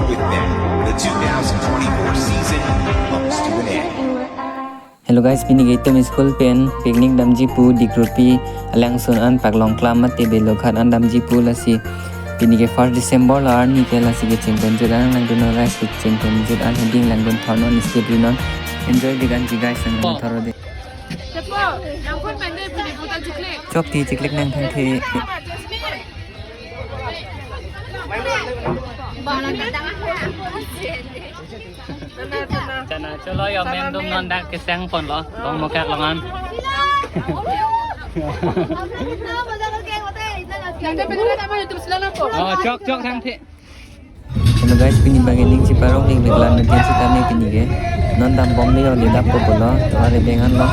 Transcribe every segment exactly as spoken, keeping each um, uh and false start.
With that, the two thousand twenty-four season comes to an end. Hello guys, pini ke itum school pen picnic damji pu Dikrupi alangsun an Paklongklam mate Belughat an damji pu lasi. Pini ke first December lo arni ke lasi kecheng ponjut an langdun guys, kecheng ponjut an heading langdun thornon, stay tuned non. Enjoy dik an ji guys, langdun thornon de. Chok ti chiklik nang thang the. Chana cholo yo mem dum non dak kesang ponlo. Bong mokak longan. Oh, chok chok thang the. Hello guys, pini bang ining si parong ning biklan na din sitame pini ke. Non dambom le yo le dap po pulo, to are bengan lo.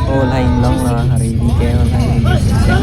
Oh, lain long lo, hari di ke, oh, lain di ke.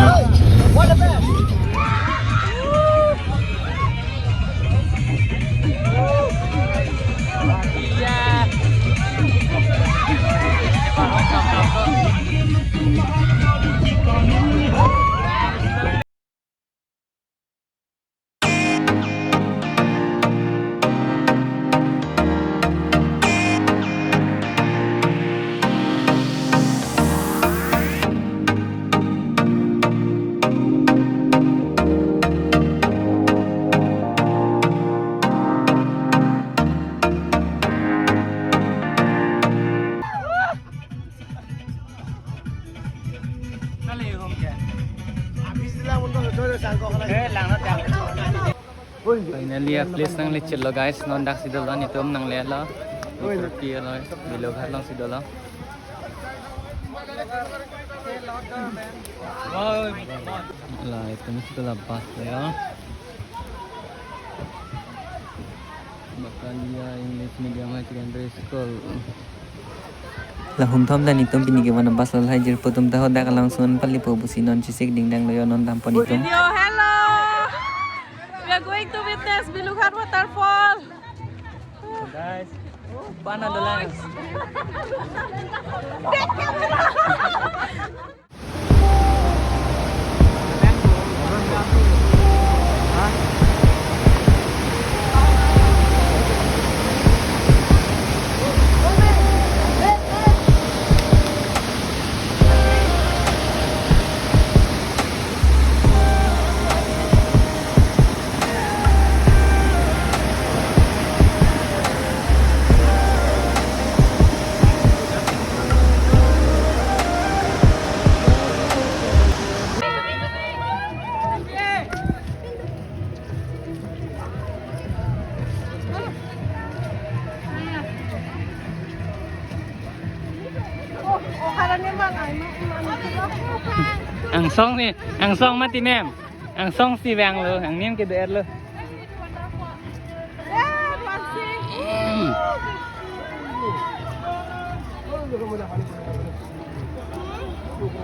Finally, a place nangle chelo guys, non dak si dolo, netum nangle lo. Dikrupi lo, Belughat along si dolo. La, itum si dolo bus lo ya. Bakalia English Medium Higher Secondary School. La hum thom ta netum pini ke van bus lo lahai jirpo atum ta hadak alangsun palipo pusi non chesik dingdang lo yo, non dampo netum. Video, hello. We are going to witness Belughat waterfall. Guys, oh, pana dolang. Angsong ni, angsong mati mem. Angsong si vanglo, angnim ke der lo.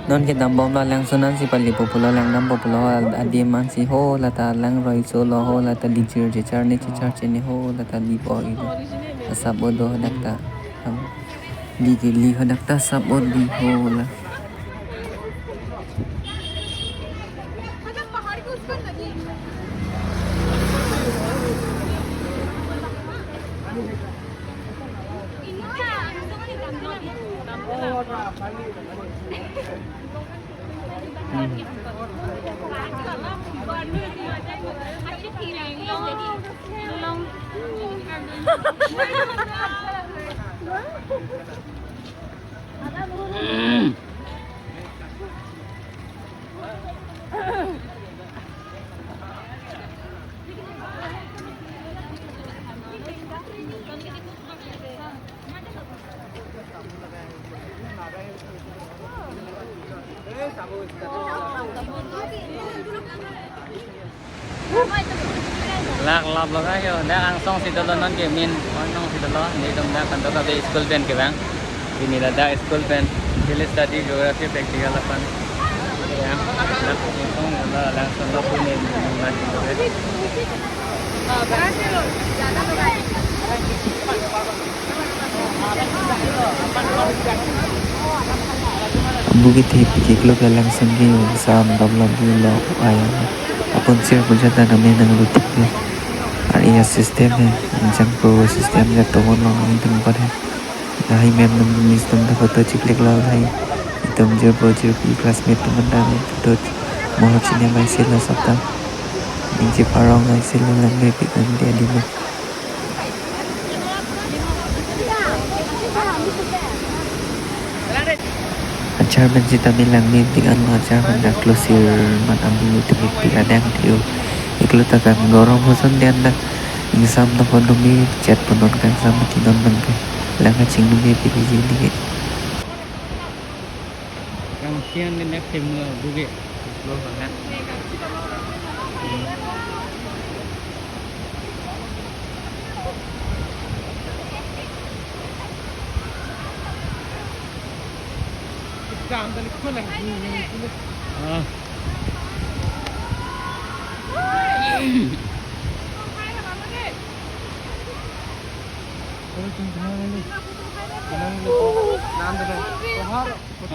Non ke dambom lo, alangsun an si palipo pulo, langdampo pulo, adim an si ho lata langroi solo, ho lata dijir jechar ne chechar chene, ho lata lipo ido. Asap odo hadak ta. Di ke li hadak ta asap odi ho la. Lak lap lo ka yo, dak angsong si dolo non ke min, angsong si dolo, netum dak kanto kabe school pen kevang. Pini ladak school pen, daily study geography practical aphan. Ya, dak angsong lo, angsong lo puni, Bukit hi pikik lo ke langsung ke sam dam lo bu lo ayan. Apun sir puja ta name nang lutik lo. Ar iya system he. Anchang pro system ya tomon long ni tum pada. Lahai ma'am nang miss tum ta photo chiklik lo lahai. Itum jirpo jirpi classmate tum ta photo mohok chini mai sila sabta. Ningje parong ai sila langmepik an dia di mo. Achar pen sitame langmepik an lo, achar pen dak klosir mat amu itum ipik adang theo. Iklo ta kangorong hoson dian dak ingsam ta pon dumi chat ponon kangsam mati non nang ke. Lang kachingdumepik iji nike. Kangsian ni nek sim lo buge. Lo sangat.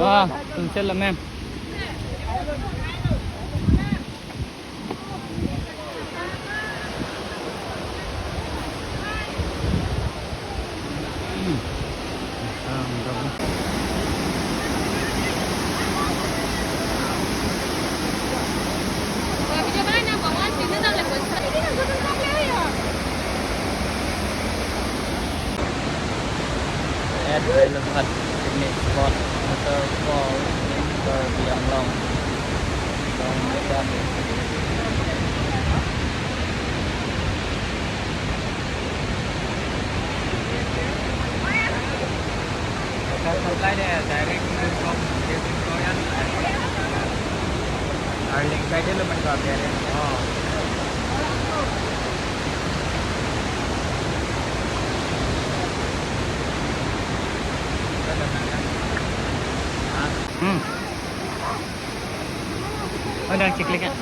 Ah, tunsil lah, ma'am. At Velughat picnic spot, waterfall in Karbi Anglong. Hmm. Oh, dak chiklik ya.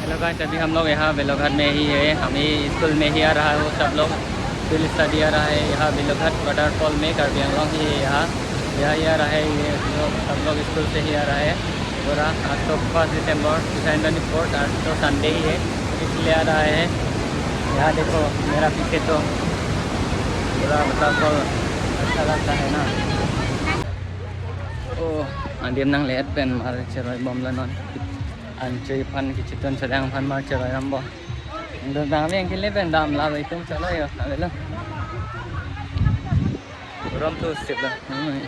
Hello guys, अभी हम लोग यहाँ वेलूरघाट में ही है। हम ही स्कूल में ही आ रहा है वो सब लोग। फील्ड स्टडी आ रहा है यहाँ वेलूरघाट वाटरफॉल में, कार्बी आंगलोंग ही है यहाँ। यहाँ ही आ रहा है ये लोग, सब लोग स्कूल से ही आ रहा है। पूरा आज तो फर्स्ट दिसंबर, टू थाउजेंड ट्वेंटी फ़ोर, आज तो संडे ही है, इसलिए आ रहा है। यहाँ देखो मेरा पीछे तो पूरा वाटरफॉल अच्छा लगता है ना। Oh, adim nangledet pen mar cheroi bomlo non. Anchoi aphan kechetun chedang aphan mar cheroi rambom. Dodang abang kele pen damlo, itum cholo yo, avelo. Rom tu sip lo. Hmm.